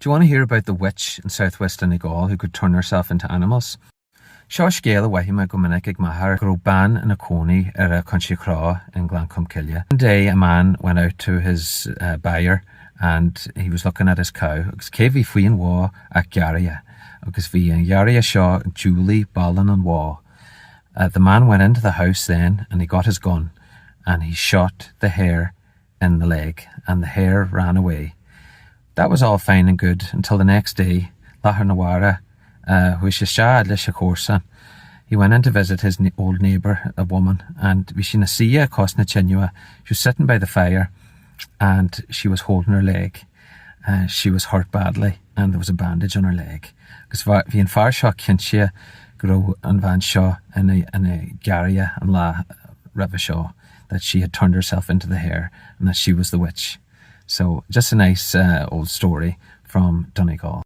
Do you want to hear about the witch in South West Donegal who could turn herself into animals? Seo scéal a mhaígh mé go minic ag m'athair go raibh bean ina cónaí ar a Coinsí Chró in Gleann Cholm Cille. One day a man went out to his byre and he was looking at his cow agus cé bhí faoin bhó ach giorria agus bhí an ghiorria seo ag diúlaigh balláin an bhó. The man went into the house then and he got his gun and he shot the hare in the leg and the hare ran away. That was all fine and good until the next day, Lá arna mhárach, chuaigh sé isteach leis a chomharsan. He went in to visit his old neighbour, a woman, and bhí sí ina suí cois na tine. She was sitting by the fire and she was holding her leg. Uh, she was hurt badly and there was a bandage on her leg. Agus bhí an fear seo cinnte go raibh an bhean seo ina, ina giorria an lá roimhe seo, that she had turned herself into the hare and that she was the witch. So just a nice uh, old story from Donegal.